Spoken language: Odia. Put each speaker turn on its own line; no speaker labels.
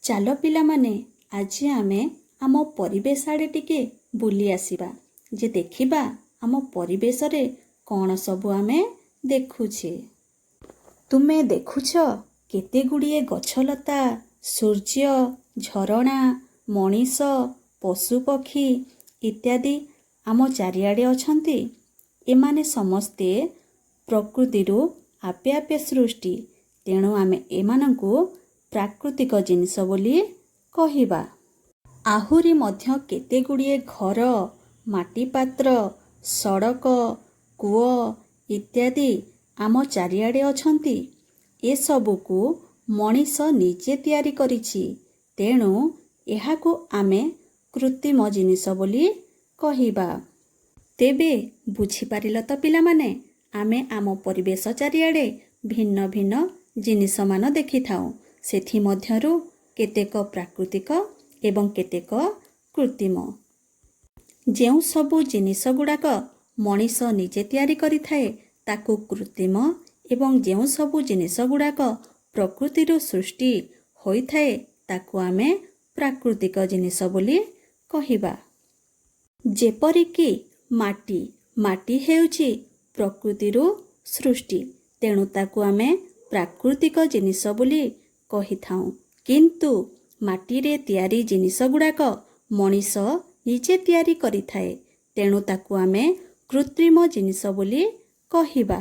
ଚାଲ ପିଲାମାନେ, ଆଜି ଆମେ ଆମ ପରିବେଶ ଆଡ଼େ ଟିକେ ବୁଲି ଆସିବା ଯେ ଦେଖିବା ଆମ ପରିବେଶରେ କ'ଣ ସବୁ ଆମେ ଦେଖୁଛେ। ତୁମେ ଦେଖୁଛ କେତେ ଗୁଡ଼ିଏ ଗଛଲତା, ସୂର୍ଯ୍ୟ, ଝରଣା, ମଣିଷ, ପଶୁପକ୍ଷୀ ଇତ୍ୟାଦି ଆମ ଚାରିଆଡ଼େ ଅଛନ୍ତି। ଏମାନେ ସମସ୍ତେ ପ୍ରକୃତିରୁ ଆପେ ଆପେ ସୃଷ୍ଟି। ତେଣୁ ଆମେ ଏମାନଙ୍କୁ ପ୍ରାକୃତିକ ଜିନିଷ ବୋଲି କହିବା। ଆହୁରି ମଧ୍ୟ କେତେ ଗୁଡ଼ିଏ ଘର, ମାଟିପାତ୍ର, ସଡ଼କ, କୂଅ ଇତ୍ୟାଦି ଆମ ଚାରିଆଡ଼େ ଅଛନ୍ତି। ଏସବୁକୁ ମଣିଷ ନିଜେ ତିଆରି କରିଛି। ତେଣୁ ଏହାକୁ ଆମେ କୃତ୍ରିମ ଜିନିଷ ବୋଲି କହିବା। ତେବେ ବୁଝିପାରିଲ ତ ପିଲାମାନେ, ଆମେ ଆମ ପରିବେଶ ଚାରିଆଡ଼େ ଭିନ୍ନ ଭିନ୍ନ ଜିନିଷମାନ ଦେଖିଥାଉ। ସେଥିମଧ୍ୟରୁ କେତେକ ପ୍ରାକୃତିକ ଏବଂ କେତେକ କୃତ୍ରିମ। ଯେଉଁ ସବୁ ଜିନିଷ ଗୁଡ଼ାକ ମଣିଷ ନିଜେ ତିଆରି କରିଥାଏ, ତାକୁ କୃତ୍ରିମ ଏବଂ ଯେଉଁ ସବୁ ଜିନିଷ ଗୁଡ଼ାକ ପ୍ରକୃତିରୁ ସୃଷ୍ଟି ହୋଇଥାଏ, ତାକୁ ଆମେ ପ୍ରାକୃତିକ ଜିନିଷ ବୋଲି କହିବା। ଯେପରିକି ମାଟି। ମାଟି ହେଉଛି ପ୍ରକୃତିରୁ ସୃଷ୍ଟି, ତେଣୁ ତାକୁ ଆମେ ପ୍ରାକୃତିକ ଜିନିଷ ବୋଲି କହିଥାଉ। କିନ୍ତୁ ମାଟିରେ ତିଆରି ଜିନିଷ ଗୁଡ଼ାକ ମଣିଷ ନିଜେ ତିଆରି କରିଥାଏ, ତେଣୁ ତାକୁ ଆମେ କୃତ୍ରିମ ଜିନିଷ ବୋଲି କହିବା।